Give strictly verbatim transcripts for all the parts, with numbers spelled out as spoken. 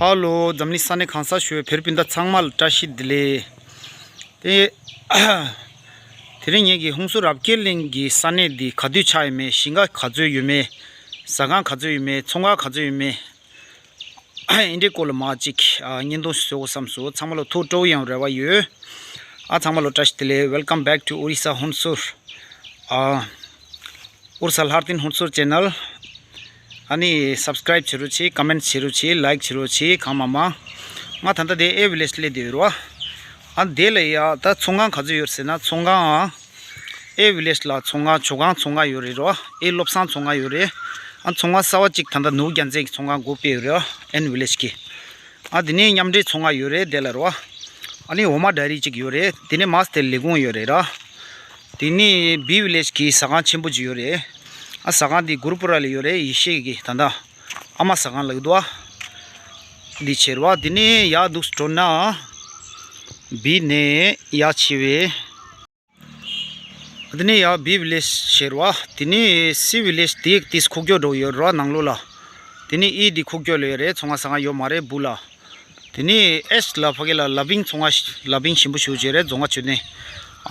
ཨ་ལོ། འཛམ་གླིང་ས་གནས་གང་ས་བཞུགས་བོད་སྤུན་ཟླ་ཚང་མ་ལ་བཀྲ་ཤིས་བདེ་ལེགས། དེ་དེ་རིང་ངེད་ཀྱི་ཧུན་སུར་རབ་རྒྱས་གླིང་གི་ས་གནས་འདི་ག་དུས་ཆགས་ཡོད་མེད། ཞིང་ཁ་ག་ཚོད་ཡོད་མེད། ཟ་ཁང་ག་ཚོད་ཡོད་མེད། ཚོང་ཁང་ག་ཚོད་ཡོད་མེད། ཨ་འདྲའི་སྐོར་ལ་མར་ཅིག་ཨ་བརྙན་ཐུང་ཞིག་བཟོ་དགོས་བསམ་སོང་། ཚང་མ་ལ་ཐུགས་སྤྲོ་བོ་ཡོང་རེ་བ་ཡོད། ཨ་ཚང་མ་ལ་བཀྲ་ཤིས་བདེ་ལེགས། Welcome back to Orissa Hunsur. ཨ་ཨོ་རི་ས་ལྷ་ལྡན་ཧུན་སུར་ཆེ་ནལ། ཨ་ནི་སབ་སི་ཀ་རའིབ་བྱེད་རོགས་བྱེད། ཀོ་མེན་ཊི་བྱེད་རོགས་བྱེད། ལའིཀ་བྱེད་རོགས་བྱེད། གང་མང་མང་། ང་ད་ལྟ་དེ་ཨེ་ཝི་ལེཇ་སླེབས་བསྡད་ཡོད་རེད་བ། ཨ་དེ་ལ་ཡ་ད་ཚོང་ཁང་ག་ཚོད་ཡོད་ཟེར་ན། ཚོང་ཁང་ཨ་ཨེ་ཝི་ལེཇ་ལ་ཚོང་ཁང་ཇོ་ཁང་ཚོང་ཁང་ཡོད་རེད་རོ། ཨེ་བློ་བཟང་ཚོང་ཁང་ཡོད་རེད། ཨ་ཚོང་ཁང་གསར་བ་གཅིག་ད་ལྟ་ནུབ་རྒྱལ་མཚན་གྱི་ཚོང་ཁང་སྒོ་ཕྱེ་ཡོད་རེད་ཨེན་ཝི་ལེཇ་གི། ཨ་དེ་ནས་མཉམ་འབྲེལ་ཚོང་ཁང་ཡོད་རེད་དེ་ལ་རོ། ཨ་ནི་འོ་མ་ཌའི་རི་གཅིག་ཡོད་རེད། དེ་ནས་མ་སྟེ་ལས་ཁུངས་ཡོད་རེད་ར། དེ་ནས་བི་ཝི་ལེཇ་གི་ཟ་ཁང་ཆེན་པོ་གཅིག་ཡོད་རེད། ཨ་ཟ་ཁང་དེ་གུ་རུ་པུ་ར་ལ་ཡོད་རེད། ཡེ་ཤེས་ཀྱི་ད་ལྟ་ཨ་མ་ཟ་ཁང་ལབ་འདུག་ཨ། འདི་བྱེད་རོགས། དེ་ནས་ཡར་འདུག་འགྲོ་ན་བི་ནས་ཡར་ཕྱེ་བས། དེ་ནས་ཡར་བི་ཝི་ལེཇ་བྱེད་རོགས། དེ་ནས་སི་ཝི་ལེཇ་དེ་དེ་ཁུག་ཀྱོག་འགྲོ་ཡོད་རོགས་ནང་ལོགས་ལ། དེ་ནས་ཨི་དེ་ཁུག་ཀྱོག་ལ་ཡོད་རེད། ཚོང་ཁང་ཟ་ཁང་ཡོད་མ་རེད་སྦུག་ལ། དེ་ནས་ཨེཆ་ལ་ཕ་གི་ལ་ལ་བིང་ཚོང་ཁང་ལ་བིང་ཞིམ་པོ་ཞེ་པོ་ཅིག་རེད། རྫོང་ཁ་མཆོད་རྟེན།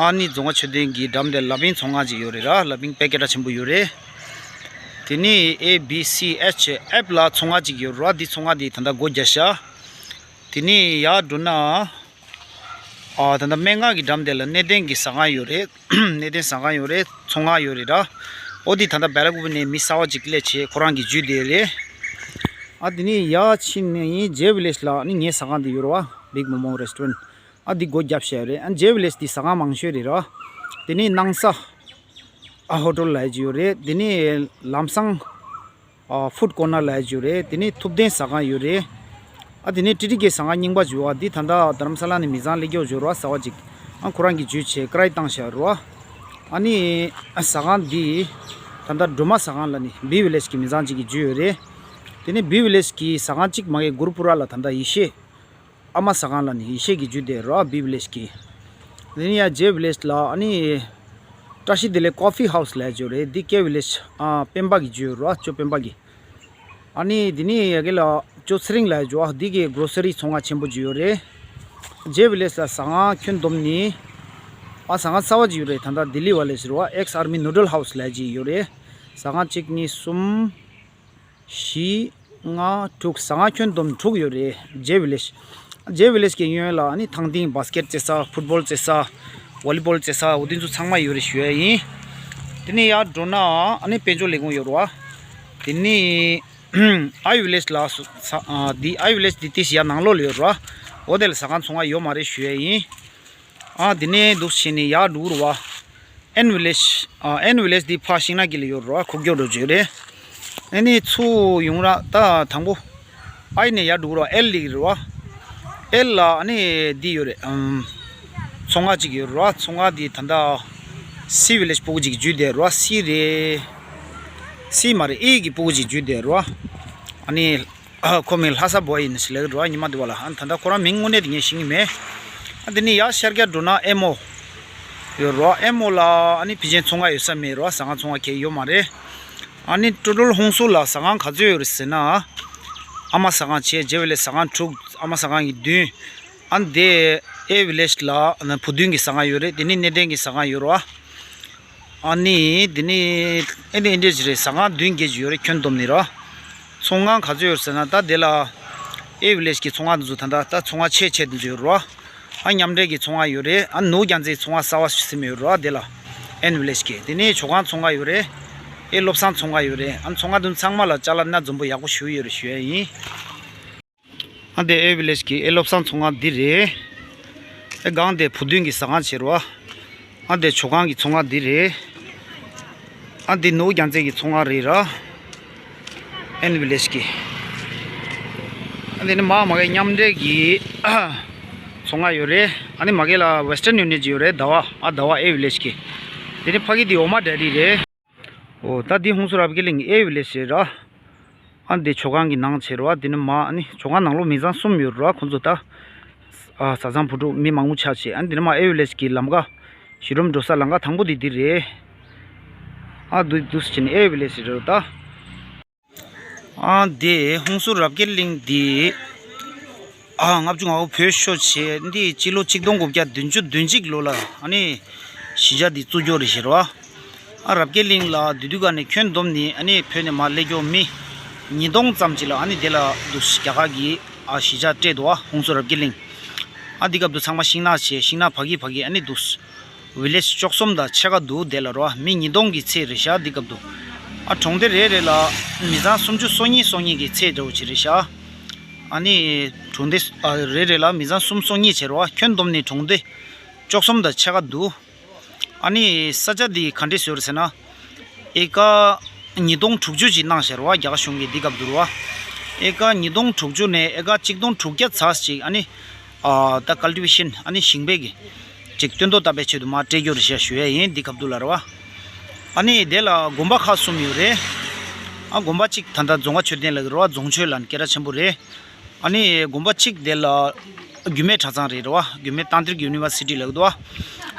ཨ་ནི་རྫོང་ཁ་མཆོད་རྟེན་གྱི་འགྲམ་དེ་ལ་བིང་ཚོང་ཁང་ཅིག་ཡོད་རེད་ར། ལ་བིང་པེ་ཀེ་ཊ་ཆེན་པོ་ཡོད་རེད། དེ་ནས་ཨེ་བི་སི་ཨེཆ་ཨེཕ་ལ་ཚོང་ཁང་ཅིག་ཡོད་ར། འདི་ཚོང་ཁང་འདི་ད་ལྟ་སྒོ་རྒྱག་ཤག་དེ་ནས་ཡར་འགྲོ་ན། ཨ་ད་ལྟ་སྨན་ཁང་གི་འགྲམ་དེ་ལ་གནས་བརྟན་གྱི་ཟ་ཁང་ཡོད་རེད། གནས་བརྟན་ཟ་ཁང་ཡོད་རེད། ཚོང་ཁང་ཡོད་རེད་ར། ཨོ་འདི་ད་ལྟ་སྦེ་ལ་ཀུ་པི་ནས་མི་གསར་བ་ཅིག་སླེབས་བྱས་ཁོ་རང་གི་ཇུས་དེ་རེད། ཨ་དེ་ནས་ཡར་ཕྱིན་ནས་ཇེ་ཝི་ལེཇ་ལ་ནི་ངའི་ཟ་ཁང་དེ་ཡོད་རེད་བ། Big Momo Restaurant། ཨ་འདི་སྒོ་བརྒྱབ་བཞག་ཡོད་རེད། ཨ་ཇེ་ཝི་ལེཇ་འདི་ཟ་ཁང་མང་ཤོས་རེད་ར། དེ་ནས་སྣང་ས་ཨ་ཧོ་ཊེལ་ལབ་ཡག་ཅིག་ཡོད་རེད། དེ་ནས་ལམ་སང་ཨ་ཧྥུཌ་ཀོར་ནར་ལབ་ཡག་ཅིག་ཡོད་རེད། དེ་ནས་ཐུབ་བསྟན་ཟ་ཁང་ཡོད་རེད། ཨ་དེ་ནས་ཊི་ཊི་ཀེ་ཟ་ཁང་རྙིང་པ་ཅིག་ཡོད་རེད་བ། འདི་ད་ལྟ་རྡ་རམ་ས་ལ་ནས་མི་ཚང་སླེབས་ཀྱི་ཡོད་རེད་བ། གསར་བ་ཅིག་ཨ་ཁོ་རང་གིས་ཇུས་བྱས་ཀ་རའི་བཏང་བཞག་ཡོད་རེད་བ། ཨ་ནི་ཨ་ཟ་ཁང་འདི་ད་ལྟ་སྒྲོལ་མ་ཟ་ཁང་ལབ་ནི་བི་ཝི་ལེཇ་གི་མི་ཚང་ཅིག་གིས་ཇུས་ཡོད་རེད། དེ་ནས་བི་ཝི་ལེཇ་གི་ཟ་ཁང་གཅིག་མ་གི་གུ་རུ་པུ་ར་ལ་ད་ལྟ་ཡེ་ཤེས། ཨ་མ་ཟ་ཁང་ལབ་ནི་ཡེ་ཤེས་ཀྱི་ཇུས་དེ་རོ་བི་ཝི་ལེཇ་གི། དེ་ནས་ཡར་ཇེ་ཝི་ལེཇ་ལ་ཨ་ནི་བཀྲ་ཤིས་བདེ་ལེགས་ཀོ་ཕི་ཧའུ་སི་ལབ་ཡག་ཅིག་ཡོད་རེད། འདི་ཀེ་ཝི་ལེཇ་ཨ་སྤེན་པ་གི་ཇུས་རོ། ཅོ་སྤེན་པ་གི། ཨ་ནི་དེ་ནས་ཡ་གི་ལ་ཅོ་ཚེ་རིང་ལབ་ཡག་ཅིག་ཡོད་རེད། འདི་གི་གྷི་རོ་སི་རི་ཚོང་ཁང་ཆེན་པོ་ཅིག་ཡོད་རེད། ཇེ་ཝི་ལེཇ་ལ་ཟ་ཁང་ཁྱོན་བསྡོམས་ནི་ཨ་ཟ་ཁང་གསར་བ་ཅིག་ཡོད་རེད། ད་ལྟ་ལྡི་ལི་བ་ལེཇ་རོ། ཨེག་སི་ཨར་མི་ནུ་ཌལ་ཧའུ་སི་ལབ་ཡག་ཅིག་ཡོད་རེད། ཟ་ཁང་གཅིག་གཉིས་གསུམ། བཞི། ལྔ། དྲུག་ཟ་ཁང་ཁྱོན་བསྡོམས་དྲུག་ཡོད་རེད། ཇེ་ཝི་ལེཇ། ཇེ་ཝི་ལེཇ་གི་གཡོན་ལ་ཨ་ནི་ཐང་སྟེང་བ་སི་ཀེཊ་རྩེ་ས། ཕུཊ་བོལ་རྩེ་ས། ཝོ་ལི་བོལ་རྩེ་ས། འོ་དེ་ཚོ་ཚང་མ་ཡོད་རེད་ཞུ་ཡག་ཡིན། དེ་ནས་ཡར་འགྲོ་ན་ཨ་ནི་དཔལ་འབྱོར་ལས་ཁུངས་ཡོད་རེད་བ། དེ་ནས་ཨའི་ཝི་ལེཇ་ལ་སུ་ས་ཨ་འདི་ཨའི་ཝི་ལེཇ་འདི་ཏིས་ཡར་ནང་ལོགས་ལ་ཡོད་རེད་བ། འོ་དེ་ལ་ཟ་ཁང་ཚོང་ཁང་ཡོད་མ་རེད་ཞུ་ཡག་ཡིན། ཨ་དེ་ནས་འདུག་བྱས་ནས་ཡར་འགྲོ་རོགས། ཨེན་ཝི་ལེཇ། ཨ་ཨེན་ཝི་ལེཇ་འདི་ཕར་ཤིང་ནགས་དཀྱིལ་ལ་ཡོད་རོགས། ཁུག་ཀྱོག་འགྲོ་བྱས་རེད། ཨ་ནི་ཚུར་ཡོང་ར་ད་དང་པོ་ཨའི་ནས་ཡར་འགྲོ་རོགས། ཨེལ་ལ་ཡོད་རོགས། ཨེལ་ལ་ཨ་ནི་འདི་ཡོད་རེད། ཨམ་ཚོང་ཁང་གཅིག་ཡོད་རོགས། ཚོང་ཁང་འདི་ད་ལྟ་སི་ཝི་ལེཇ་སྤུ་གུ་གཅིག་འཇུས་བསྡད་རོགས། སི་རེད། སི་མ་རེད། ཨི་གི་སྤུ་གུ་གཅིག་འཇུས་བསྡད་རོགས། ཨ་ནི། ཨ་ཁོ་མིང་ལྷ་ས་བོ་ཡིན་ཟེར་ལབ་ཀྱི་འདུག་ཨ་ཉི་མ་འདི་བ་ལ། ཨ་ད་ལྟ་ཁོ་རང་མིང་དངོས་གནས་དེ་ངས་ཤེས་ཀྱི་མེད། ཨ་དེ་ནས་ཡར་ཤར་རྒྱག་འགྲོ་ན་ཨེ་མོ་ཡོད་རོ། ཨེ་མོ་ལ་ཨ་ནི་ཕལ་ཆེར་ཚོང་ཁང་ཡོད་ས་མེད་རོ། ཟ་ཁང་ཚོང་ཁང་གང་ཡང་ཡོད་མ་རེད། ཨ་ནི་ཀྲོ་ཀྲོལ་ཧུན་སུར་ལ་ཟ་ཁང་ག་ཚོད་ཡོད་རེད་ཟེར་ན། ཨ་མ་ཟ་ཁང་བྱས། ཇེ་ཝི་ལེཇ་ཟ་ཁང་དྲུག་ཨ་མ་ཟ་ཁང་གི་བདུན། ཨ་འདི་ཨེ་ཝི་ལེཇ་ལ་ཨ་ནི་བུ་བདུན་གྱི་ཟ་ཁང་ཡོད་རེད། དེ་ནས་གནས་བརྟན་གྱི་ཟ་ཁང་ཡོད་རོ། ཨ་ནི་འདི་ནི་ཨེ་འདི་ཨེ་འདྲ་ཅིག་རེད། ཟ་ཁང་བདུན་བརྒྱད་ཅིག་ཡོད་རེད། ཁྱོན་བསྡོམས་ནི་ར། ཚོང་ཁང་ག་ཚོད་ཡོད་ཟེར་ན། ད་དེ་ལ་ཨེ་ཝི་ལེཇ་གི་ཚོང་ཁང་འདི་ཚོ་ད་ལྟ་ད་ཚོང་ཁང་ཆེ་ཆེ་འདི་ཚོ་ཡོད་ར། ཨ་མཉམ་འབྲེལ་གྱི་ཚོང་ཁང་ཡོད་རེད། ཨ་ནུབ་རྒྱལ་མཚན་ཚོང་ཁང་གསར་བ་ཞིག་ཟིན་ཡོད་ར། དེ་ལ་ཨེན་ཝི་ལེཇ་གི། དེ་ནས་ཇོ་ཁང་ཚོང་ཁང་ཡོད་རེད། ཨེ་བློ་བཟང་ཚོང་ཁང་ཡོད་རེད། ཨ་ཚོང་ཁང་འདི་ཚང་མ་ལ་ཅ་ལག་སྣ་འཛོམས་པོ་ཡག་པོ་ཞིག་ཡོད་རེད་ཞུ་ཡག་ཡིན། ཨ་འདི་ཨེ་ཝི་ལེཇ་གི་ཨེ་བློ་བཟང་ཚོང་ཁང་འདི་རེད། ཨེ་སྒང་དེ་བུ་བདུན་གྱི་ཟ་ཁང་བྱེད་རོགས། ཨ་འདི་ཇོ་ཁང་གི་ཚོང་ཁང་འདི་རེད། ཨ་འདི་ནུབ་རྒྱལ་མཚན་གྱི་ཚོང་ཁང་རེད་ར། ཨེན་ཝི་ལེཇ་གི། ཨ་འདི་ནི་མ་མ་གི་མཉམ་འབྲེལ་གྱི་ཚོང་ཁང་ཡོད་རེད། ཨ་ནི་མ་གི་ལ་ཝེ་སི་ཊརན་ཡུ་ནི་ཡན་ཅིག་ཡོད་རེད། ཟླ་བ། ཨ་ཟླ་བ་ཨེ་ཝི་ལེཇ་གི། དེ་ནི་ཕ་གི་འདི་འོ་མ་ཌའི་རི་རེད། ཨོ་ད་འདི་ཧུན་སུར་རབ་རྒྱས་གླིང་ཨེ་ཝི་ལེཇ་རེད་ར། ཨ་འདི་ཇོ་ཁང་གི་ནང་བྱེད་རོགས། ཨ་འདི་ནི་མ་ཨ་ནི་ཇོ་ཁང་ནང་ལོགས་མི་ཚང་གསུམ་ཡོད་རོགས། ཁོང་ཚོ་ད་ཨ་བཟའ་ཚང་བུ་ཕྲུག་མི་མང་པོ་ཆགས་བྱས། ཨ་འདི་ནི་མ་ཨེ་ཝི་ལེཇ་གི་ལམ་ཁ་གཞི་རིམ་འགྲོ་ས་ལམ་ཁ་དང་པོ་འདི་འདི་རེད། ཨ་འདུག་འདུག་སེ་བྱས་ནས་ཨེ་ཝི་ལེཇ་རེད་རོགས་ད། ཨ་འདི་ཧུན་སུར་རབ་རྒྱས་གླིང་འདི་ ཨ་ལྔ་བཅུ་ང་དགུ་བོད་ཤོར་བྱས་འདི་སྤྱི་ལོ་ཆིག་སྟོང་དགུ་བརྒྱ་བདུན་ཅུ་དོན་གཅིག་ལོ་ལ་ཨ་ནི་གཞིས་ཆགས་འདི་བཙུགས་ཀྱི་ཡོད་རེད་ཟེར་བ། ཨ་རབ་རྒྱས་གླིང་ལ་དེ་དུས་ག་ནས་ཁྱོན་བསྡོམས་ནས་ཨ་ནི་བོད་ནས་མར་སླེབས་ཀྱོག་མི་ཉིས་སྟོང་ཙམ་ཅིག་ལ་ཨ་ནི་དེ་ལ་འདུག་རྒྱ་གར་གྱིས་ཨ་གཞིས་ཆགས་སྤྲད་འདུག་ཨ་ཧུན་སུར་རབ་རྒྱས་གླིང་། ཨ་འདི་སྐབས་དུ་ཚང་མ་ཤིང་ནགས་བྱས་ཤིང་ནགས་ཕ་གི་ཕ་གི་ཨ་ནི་འདུག་བི་ལེཇ་བཅུ་གསུམ་དང་ཕྱེད་ཀ་འདུག་དེ་ལ་རོ་མི་ཉིས་སྟོང་གི་ཚད་རེད་ཤག་འདི་སྐབས་དུ། ཨ་གྲོང་སྡེ་རེ་རེ་ལ་མི་ཚང་སུམ་ཅུ་སོ་གཉིས་སོ་གཉིས་ཀྱི་ཚད་འདྲ་བོ་ཅིག་རེད་ཤག་ཨ་ནི་གྲོང་སྡེ་ཨ་རེ་རེ་ལ་མི་ཚང་གསུམ་སོ་གཉིས་བྱས་རོ་ཁྱོན་བསྡོམས་ནས་གྲོང་སྡེ་བཅུ་གསུམ་དང་ཕྱེད་ཀ་འདུག་ཨ་ནི་ས་ཆ་འདི་ག་འདྲས་བཟོས་རེད་ཟེར་ན། ཨེ་ཀ་ཉིས་སྟོང་དྲུག་ཅུ་ཅིག་གནང་ཤག་རོ་རྒྱ་གར་གཞུང་གིས་འདི་སྐབས་དུ་རོ། ཨེ་ཀ་ཉིས་སྟོང་དྲུག་ཅུ་ནས་ཨེ་ཀ་གཅིག་སྟོང་དྲུག་བརྒྱ་ཙམ་ཅིག་ཨ་ནི། ཨ་ད་ཀལ་ཊི་ཝེ་ཤན་ཨ་ནི་ཞིང་པའི་གི་ཅིག་སྟོན་ཐོག་བཏབ་པའི་ཆེད་དུ་མར་སྤྲད་རྒྱུ་རེད་ཤག་ཞུ་ཡ་ཡིན་འདི་སྐབས་དུ་ལ་ར་བ། ཨ་ནི་དེ་ལ་དགོན་པ་ཁག་གསུམ་ཡོད་རེད། ཨ་དགོན་པ་གཅིག་ད་ལྟ་རྫོང་དཀར་མཆོད་རྟེན་ལ་གི་ར་བ་རྫོང་ཆོས་ལ་ནི་སྐད་གྲགས་ཆེན་པོ་རེད། ཨ་ནི་དགོན་པ་གཅིག་དེ་ལ་རྒྱུད་སྨད་གྲྭ་ཚང་རེད་ར་བ་རྒྱུད་སྨད་ཏན་ཏྲིག་ཡུ་ནི་ཝར་སི་ཊི་ལ་གི་འདུག་བ།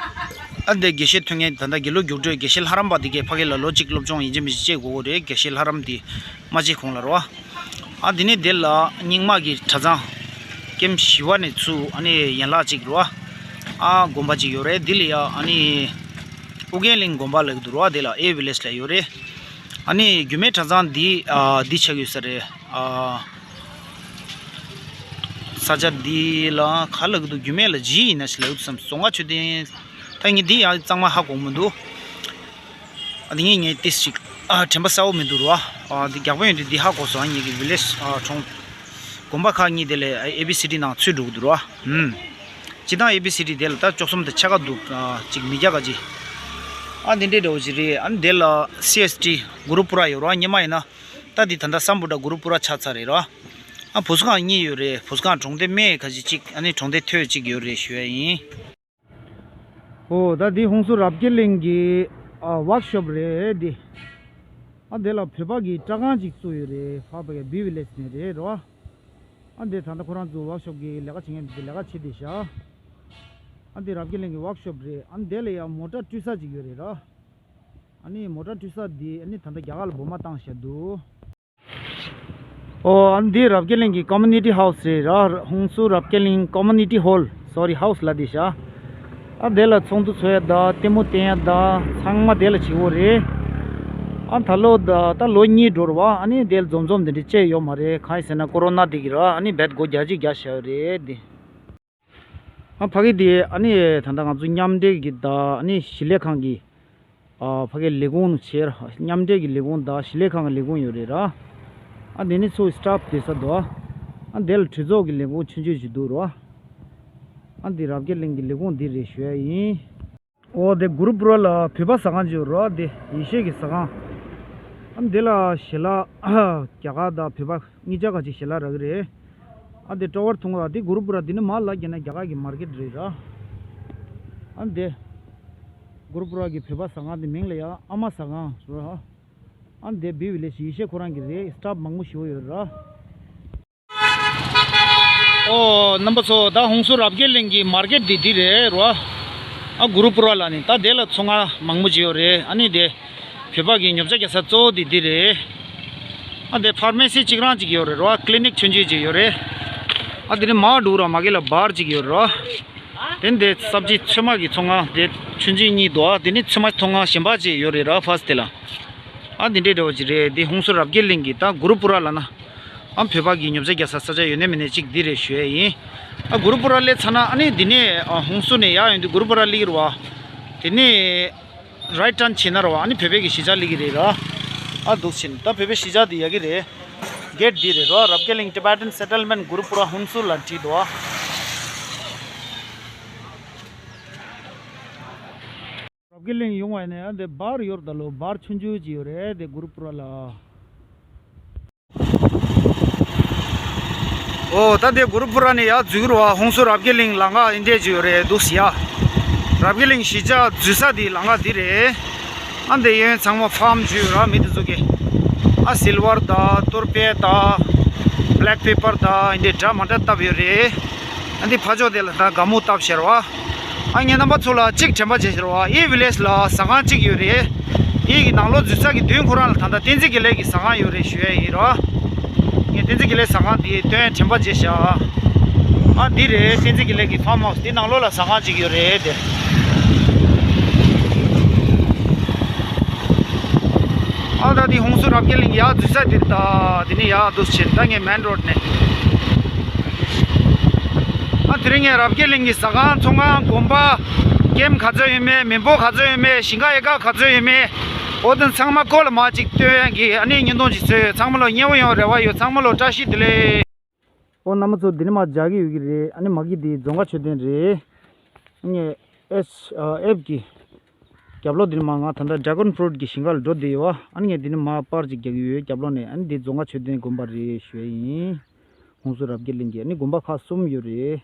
ཨ་འདི་དགེ་བཤེས་ཐོན་མཁན་ད་ལྟ་དགེ་ལུགས་རྒྱུགས་སྤྲོད་དགེ་བཤེས་ལྷ་རམས་པ་འདི་གས་ཕ་གི་ལ་ལོ་གཅིག་སློབ་སྦྱོང་ཡིན་གཅིག་མིན་གཅིག་བྱེད་དགོས་ཀྱི་རེད་དགེ་བཤེས་ལྷ་རམས་འདི་མ་བྱེད་གོང་ལ་ར་བ། ཨ་འདི་ནི་དེ་ལ་རྙིང་མ་གི་གྲྭ་ཚང་ཀེམ་བཞི་པ་ནས་ཚུར་ཨ་ནི་ཡན་ལག་ཅིག་རེད་བ། ཨ་དགོན་པ་ཅིག་ཡོད་རེད་འདི་ལ་ཡ་ཨ་ནི་ཨུ་རྒྱན་གླིང་དགོན་པ་ལ་གི་འདུག་རེད་བ་དེ་ལ་ཨེ་བི་ལེཇ་ལ་ཡོད་རེད། ཨ་ནི་རྒྱུད་སྨད་གྲྭ་ཚང་འདི་ཨ་འདི་ཆགས་ཡོད་ས་རེད་ཨ། ས་ཆ་འདི་ལ་ག་ལ་གི་འདུག་རྒྱུད་སྨད་ལ་ཇི་ཡིན་ན་ཞིག་ལ་ཡོད་བསམ་རྫོང་དཀར་མཆོད་རྟེན། ད་ངས་འདི་ཡང་གཙང་མ་ཧ་གོ་མི་འདུག་ཨ་ནི་ངས་ངས་ཏིས་ཅིག་ཨ་དྲན་པ་གསལ་བོ་མི་འདུག་ར་བ། ཨ་འདི་རྒྱག་པ་ཡོད་དུས་འདི་ཧ་གོ་སོང་ཨ་ངས་ཀྱི་བི་ལེཇ་ཨ་གྲོང་དགོན་པ་ཁག་གཉིས་དེ་ལས་ཨེ་བི་སི་ཊི་ནང་ཚུད་འགྲོ་གི་འདུག་ར་བ། ཧུམ། སྤྱི་བཏང་ཨེ་བི་སི་ཊི་དེ་ལ་ད་བཅུ་གསུམ་དང་ཕྱེད་ཀ་འདུག་ཨ་ཅིག་མི་རྒྱག་ག་ཅི། ཨ་འདི་འདྲའི་འདྲ་བོ་ཞིག་རེད་ཨ་ནི་དེ་ལ་སི་ཨེས་ཊི་གུ་རུ་པུ་ར་ཡོད་ར་བ་སྔོན་མ་ཡིན་ན། ད་འདི་ད་ལྟ་སམ་བྷོ་ཊ་གུ་རུ་པུ་ར་ཆགས་ཚར་རེད་ར། ཨ་བུ་སྒང་གཉིས་ཡོད་རེད། བུ་སྒང་གྲོང་སྡེ་སྨད་ཁ་ཤས་གཅིག་ཨ་ནི་གྲོང་སྡེ་ཐོད་གཅིག་ཡོད་རེད་ཞུ་ཡ་ཡིན། ཨོ་ད་འདི་ཧུན་སུར་རབ་རྒྱས་གླིང་གི་ཨ་ཝརྐ་ཤོབ་རེད་འདི། ཨ་འདི་ལ་བོད་པ་གི་སྐྲ་ཁང་ཅིག་བཙུགས་ཡོད་རེད་ཕ་བ་གི་བི་བི་ལེཇ་ནས་རེད་རོ། ཨ་འདི་ད་ལྟ་ཁོ་རང་ཚོ་ཝརྐ་ཤོབ་གི་ལས་ཀ་བྱེད་མཁན་འདི་ལས་ཀ་བྱེད་བསྡད་ཤག་ཨ་འདི་རབ་རྒྱས་གླིང་གི་ཝརྐ་ཤོབ་རེད། ཨ་འདི་ལ་ཡང་མོ་ཊ་བཀྲུ་ས་ཅིག་ཡོད་རེད་རོ། ཨ་ནི་མོ་ཊ་བཀྲུ་ས་འདི་ཨ་ནི་ད་ལྟ་རྒྱ་གར་ལ་སྦོམ་མ་བཏང་བཞག་འདུག་ཨོ་ཨ་འདི་རབ་རྒྱས་གླིང་གི་ཀོ་མུ་ནི་ཊི་ཧའུ་སི་རེད་ར། ཧུན་སུར་རབ་རྒྱས་གླིང་ཀོ་མུ་ནི་ཊི་ཧོལ་སོ་རི་ཧའུ་སི་ལབ་བསྡད་ཤག་ཨ་དེ་ལ་ཚོགས་འདུ་ཚོགས་ཡ་ད་ལྟད་མོ་བསྟན་ཡ་ད་ཚང་མ་དེ་ལ་བྱེད་དགོས་རེད། ཨ་ད་ལོ་ད་ད་ལོ་གཉིས་འགྲོ་རེད་བ། ཨ་ནི་དེ་ལ་འཛོམས་འཛོམས་དེ་འདྲ་བྱས་ཡོད་མ་རེད། གང་ཡིན་ཟེར་ན་ཀོ་རོ་ན་དེ་གི་ར་ཨ་ནི་རྦད་སྒོ་རྒྱག་ཅིག་རྒྱག་བཞག་ཡོད་རེད་དེ། ཨ་ཕ་གི་དེ་ཨ་ནི་ད་ལྟ་ང་ཚོ་མཉམ་འབྲེལ་གྱི་ད་ཨ་ནི་ཞིང་ལས་ཁང་གི་ཨ་ཕ་གི་ལས་ཁུངས་བྱས་ར། མཉམ་འབྲེལ་གྱི་ལས་ཁུངས་དང་ཞིང་ལས་ཁང་གི་ལས་ཁུངས་ཡོད་རེད་ར། ཨ་དེ་ནི་ཚོ་སི་ཊཕ་བསྡད་ས་འདུག་ཨ་དེ་ལ་གྲོས་ཚོགས་ཀྱི་ལས་ཁུངས་ཆུང་ཆུང་ཞིག་འདུག་ར། ཨ་འདི་རབ་རྒྱས་གླིང་གི་ལས་ཁུངས་འདི་རེད་ཞུ་ཡ་ཡིན། ཨོ་དེ་གུ་རུ་པུ་ར་ལ་བོད་པ་ཟ་ཁང་ཅིག་ཡོད་རེད་བ། དེ་ཡེ་ཤེས་ཀྱི་ཟ་ཁང་། ཨ་འདི་ལ་ཞལ་ལག་རྒྱ་གར་དང་བོད་པ་གཉིས་ཆ་ག་ཅིག་ཞལ་ལག་རག་གི་རེད། ཨ་འདི་ཀྲོ་བར་ཐུང་ར་དེ་གུ་རུ་པུ་ར་འདི་ནི་མ་ལ་རྒྱ་ན་རྒྱ་གར་གྱི་མར་ཀེ་ཊི་རེད་ར། ཨ་འདི་གུ་རུ་པུ་ར་གི་བོད་པ་ཟ་ཁང་དེ་མིང་ལ་ཡ་ཨ་མ་ཟ་ཁང་ར། ཨ་འདི་བི་བི་ལེཇ་ཡེ་ཤེས་ཁོ་རང་གི་རེད། སི་ཊཕ་མང་པོ་ཞིག་ཡོད་ར། ཨོ་རྣམ་པ་ཚོ་ད་ཧུན་སུར་རབ་རྒྱས་གླིང་གི་མར་ཀེ་ཊི་འདི་འདི་རེད་རོ། ཨ་གུ་རུ་པུ་ར་ལ་ནི་ད་དེ་ལ་ཚོང་ཁང་མང་པོ་ཅིག་ཡོད་རེད། ཨ་ནི་དེ་བོད་པ་གི་ཉོ་ཆ་རྒྱག་ས་གཙོ་བོ་འདི་འདི་རེད། ཨ་དེ་ཕར་མེ་སི་གཅིག་རང་ཅིག་ཡོད་རེད་རོ། ཀི་ལི་ནིག་ཆུང་ཆུང་ཅིག་ཡོད་རེད། ཨ་དེ་ནི་མ་འདུག་ར་མ་གི་ལ་བར་ཅིག་ཡོད་རེད་རོ། དེ་འདི་སབ་ཇི་ཚོད་མ་གི་ཚོང་ཁང་དེ་ཆུང་ཆུང་གཉིས་འདུག་ཨ་དེ་ནི་ཚོད་མ་ཚོང་ཁང་གཞན་པ་ཅིག་ཡོད་རེད་ར་ཕར་སི་དེ་ལ། ཨ་འདི་འདྲའི་འདྲ་བོ་ཅིག་རེད། འདི་ཧུན་སུར་རབ་རྒྱས་གླིང་གི་ད་གུ་རུ་པུ་ར་ལ་ན། ཨ་བོད་པ་གི་ཉོ་ཆ་རྒྱག་ས་ས་ཆ་ཡོད་ནི་མེད་ནི་གཅིག་འདི་རེད་ཞུ་ཡ་ཡིན། ཨ་གུ་རུ་པུ་ར་སླེབས་ཚར་ན་ཨ་ནི་འདི་ནས་ཨ་ཧུན་སུར་ནས་ཡར་ཡོང་དུས་གུ་རུ་པུ་ར་སླེབས་ཀྱི་རེད་བ། དེ་ནས་རའིཊ་ཊརན་བྱས་ན་རེད་བ། ཨ་ནི་བོད་པའི་གི་གཞིས་ཆགས་སླེབས་ཀྱི་རེད་ར། ཨ་འདུག་ཕྱིན་ད་བོད་པའི་གཞིས་ཆགས་འདི་ཡ་གི་རེད། གེ་ཊི་འདི་རེད་ར། རབ་རྒྱས་གླིང་Tibetan Settlement Gurupura Hunsur ལ་བྲིས་འདུག་ཨ། རབ་རྒྱས་གླིང་ཡོང་བ་ཡིན་ན་ཡང་དེ་བར་ཡོད་ད་ལོ་བར་ཆུང་ཆུང་ཅིག་ཡོད་རེད་དེ་གུ་རུ་པུ་ར་ལ། ཨོ་ད་དེ་གུ་རུ་པུ་ར་ནས་ཡར་འཛུལ་རུ་བ་ཧུན་སུར་རབ་རྒྱས་གླིང་ལམ་ཁ་འདི་འདྲས་ཅིག་ཡོད་རེད་འདུག་ཟེར་ཡ། རབ་རྒྱས་གླིང་གཞིས་ཆགས་འཛུལ་ས་དེ་ལམ་ཁ་འདི་རེད། ཨ་འདི་ཡོན་ཚང་མ་ཕཱམ་ཅིག་ཡོད་ར་མི་དེ་ཚོ་གི། ཨ་སིལ་ཝར་དང་ཏུར་པེ་དང་། བྷེ་ལེག་པེ་པར་དང་འདི་འདྲ་མ་འདྲ་བཏབ་ཡོད་རེད། ཨ་འདི་ཕ་ཕྱོགས་དེ་ལ་ད་དགའ་མོ་བཏབ་ཤར་བ། ཨ་ངའི་རྣམ་པ་ཚོ་ལ་གཅིག་དྲན་པ་བྱེད་ཤར་བ་ཨི་བི་ལེཇ་ལ་ཟ་ཁང་གཅིག་ཡོད་རེད། ཨི་གི་ནང་ལོགས་འཛུལ་ས་གི་མདུན་ཁོ་རང་ལ་ད་ལྟ་བསྟན་འཛིན་དགེ་ལེགས་ཀྱི་ཟ་ཁང་ཡོད་རེད་ཞུ་ཡ་ཡིན་རོ། ངས་བསྟན་འཛིན་དགེ་ལེགས་ཟ་ཁང་དེ་སྟོན་དྲན་པ་བྱེད་ཤག་ཨ་འདི་རེད། བསྟན་འཛིན་དགེ་ལེགས་ཀྱི་ཕ་མ་ཧོ་སི། འདི་ནང་ལོགས་ལ་ཟ་ཁང་ཅིག་ཡོད་རེད་དེ། ཨ་ད་འདི་ཧུན་སུར་རབ་རྒྱས་གླིང་གི་ཡར་འཛུལ་ས་འདི་རེད། ད་འདི་ནས་ཡར་འདུག་ཕྱིན། ད་ངས་མེན་རོ་ཌི་ནས། ཨ་དེ་རིང་ངས་རབ་རྒྱས་གླིང་གི་ཟ་ཁང་ཚོང་ཁང་དགོན་པ་ཀེམ་ག་ཚོད་ཡོད་མེད། མི་འབོར་ག་ཚོད་ཡོད་མེད། ཞིང་ཁ་ཨེ་ཀར་ག་ཚོད་ཡོད་མེད། འོ་དེ་ཚང་མ་ཁོ་ལ་མར་ཅིག་སྟོན་ཡག་གི་ཨ་ནི་བརྙན་ཐུང་ཅིག་བཟོས་ཡོད། ཚང་མ་ལོ་མཉེས་པོ་ཡོང་རེ་བ་ཡོད། ཚང་མ་ལོ་བཀྲ་ཤིས་བདེ་ལེགས། ཨོ་རྣམ་པ་ཚོ། འདི་ནས་མར་རྒྱག་གི་ཡོད་ཀྱི་རེད། ཨ་ནི་མ་གི་འདི་རྫོང་ཁ་མཆོད་རྟེན་རེད། ངས་ཨེས་ཨ་ཨེབ་ཀྱི་རྒྱབ་ལོགས་འདི་ནས་མར་ང་ད་ལྟ་ཌ་གོན་ཕུ་རུཊ་གི་ཞིང་ཁ་ལ་འགྲོ་བསྡད་ཡོད་པ། ཨ་ནི་ངས་འདི་ནས་མར་པར་ཅིག་རྒྱག་གི་ཡོད། རྒྱབ་ལོགས་ནས། ཨ་ནི་འདི་རྫོང་ཁ་མཆོད་རྟེན་དགོན་པ་རེད་ཞུ་ཡ་ཡིན། ཧུན་སུར་རབ་རྒྱས་གླིང་གི་ཨ་ནི་དགོན་པ་ཁག་གསུམ་ཡོད་རེད།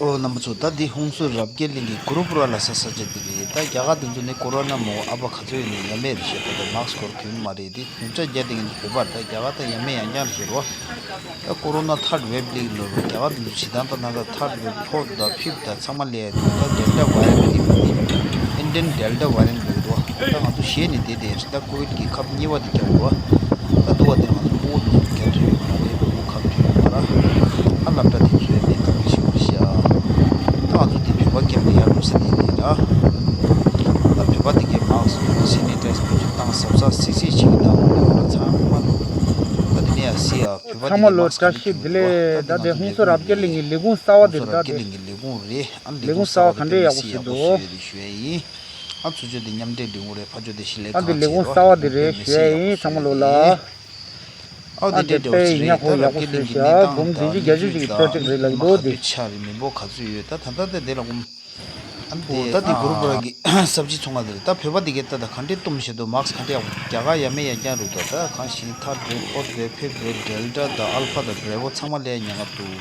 ཨོ་རྣམ་པ་ཚོ། ད་འདི་ཧུན་སུར་རབ་རྒྱས་གླིང་གི་གུ་རུ་པུ་ར་ལ་ས་ས་ཆ་འདི་རེད། ད་རྒྱ་གར་འདི་ཚོ་ནི་ཀོ་རོ་ན་མོ་ཨ་བ་ག་ཚོད་ཡོད་ནི་ཡ་མེད་རེད་ཤག་ད་ལྟ་མཱ་སི་ཀི་སྐོར་གྱོན་མ་རེད། འདི་ཉོ་ཆ་རྒྱ་དེ་ངན་བོད་པར། ད་རྒྱ་གར་ད་ཡ་མེད་ཡང་རྐྱང་རེད་ཤག་རོ། ད་ཀོ་རོ་ན་ཐར་ཌི་ཝེབ་ལེགས་ལོ་རེད། རྒྱ་གར་འདི་ཚོ་ཇི་ལྟར་ད་ན་ད་ཐར་ཌི་ཝེབ་ཕོར་ཌི་དང་ཕིབ་ཐི་དང་ཚང་མ་ལས་ད་ཌེལ་ཊ་ཝེ་རི་ཡན་ཊི་ལབ་ཀྱི་འདུག་ད་ང་ཚོ་ཞེད་ནས་བསྡད་དེ། ད་ཀོ་ཝིཌ་གི་ཁབ་གཉིས་པ་དེ་རྒྱག་དགོས་པ། ད་དུ་བ་དེ་ང་ཚོ་ཕྲུ་གུ་དེ་ཚོ་རྒྱག་ཐུབ་ཡོད་མ་རེད། ཕྲུ་གུ་ཁབ་ཐུབ་ཡོད་མ་རེད། ཨ་སློབ་གྲྭ་དེ་ཚོའི་ནས་ག་རེ་ཞིག་ཡོད་རེད་ཤག་ད་ང་ཚོ་དེ་བོད་པ་ཁྱེར་ནས་ཡར་འགྲོ་ས་དེ་རེད་ད། ད་བོད་པ་དེ་གའི་མཱ་སི་ཀི་སེ་ནི་ཊའི་ཛི་བེད་སྤྱོད་བཏང་། གཟབ་གཟབ་གཟིགས་གཟིགས་བྱེད་ཀྱི་གནང་དགོས་རེད། ཚང་མ་ལོ། ད་དེ་ནས་ཡ་སི་ཡ་བོད་པ་དེ་ཚང་མ་གའི་ལོ་མཱ་སི་ཀི་བཀྲ་ཤིས་བདེ་ལེགས། ད་དེ་ང་ཚོ་ཧུན་སུར་རབ་རྒྱས་གླིང་གི་ལས་ཁུངས་གསར་པ་དེ་རེད་ད། དེ་ལས་ཁུངས་གསར་པ་ག་འདྲས་ཡག་པོ་ཞིག་འདུག་ཨ་ཚུར་ཕྱོགས་དེ་མཉམ་འབྲེལ་འགྲིག་འོང་རེད། ཕར་ཕྱོགས་དེ་ཤི་ལེ་ཁ་ཆེ་རེད། ཨ་དེ་ལས་ཁུངས་གསར་པ་དེ་རེད་ཞུ་ཡ་ཡིན་ཚང་མ་ལོ་ལ། ཨ་དེ་འདྲའི་འདྲ་བོ་ཞིག་རེད། ད་རབ་རྒྱས་གླིང་གི་གནས་སྟངས་དང་མི་ཚོ་ག་ཚོད་ཆགས་རེད། མི་འབོར་ག་ཚོད་ཡོད། ད་ད་ལྟ་དེ་འདྲ་ལ་ཨ་དེ་ད་དེ་གུ་རུ་པུ་ར་གི་ས་ཕྱི་ཚོང་ཁང་དེ་རེད། ད་བོད་པ་དེ་གའི་ད་ད་ག་འདྲས་བཏུམས་བཞག་འདུག་མཱ་སི་ཀི་ག་འདྲས་ཡག་པོ། རྒྱ་གར་ཡ་མེད་ཡ་རྐྱང་རེད་འདུག་ད་གང་ཞིག་ཐར་ཌི་ཝེབ་ཕོར་ཌི་ཝེབ་ཕིབ་ཐི་ཝེབ་ཌེལ་ཊ་དང་ཨལ་ཕ་དང་བྷི་རེ་བོ་ཚང་མ་ལས་ཉེན་ཁ་འདུག་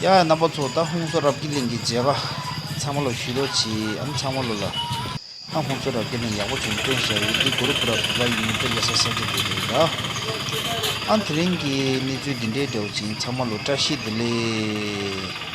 ཡ་རྣམ་པ་ཚོ། ད་ཧུན་སུར་རབ་རྒྱས་གླིང་གི་མཇལ་ཁ་ཚང་མ་ལོ་ཞུ་རོགས་གྱིས། ཨ་ཚང་མ་ལོ་ལ། ཨ་ཧུན་སུར་རབ་རྒྱས་གླིང་ཡག་པོ་བྱུང་། སྟོན་བཞག་ཡོད། འདི་གུ་རུ་པུ་ར་བོད་པ་ཡུལ་མི་སྤྲོ་རྒྱག་ས་ས་ཆ་དེ་རེད་ལ། ཨ་དེ་རིང་གི་གནས་ཚུལ་འདི་འདྲའི་འདྲ་བོ་ཅིག་ཚང་མ་ལོ་བཀྲ་ཤིས་བདེ་ལེགས།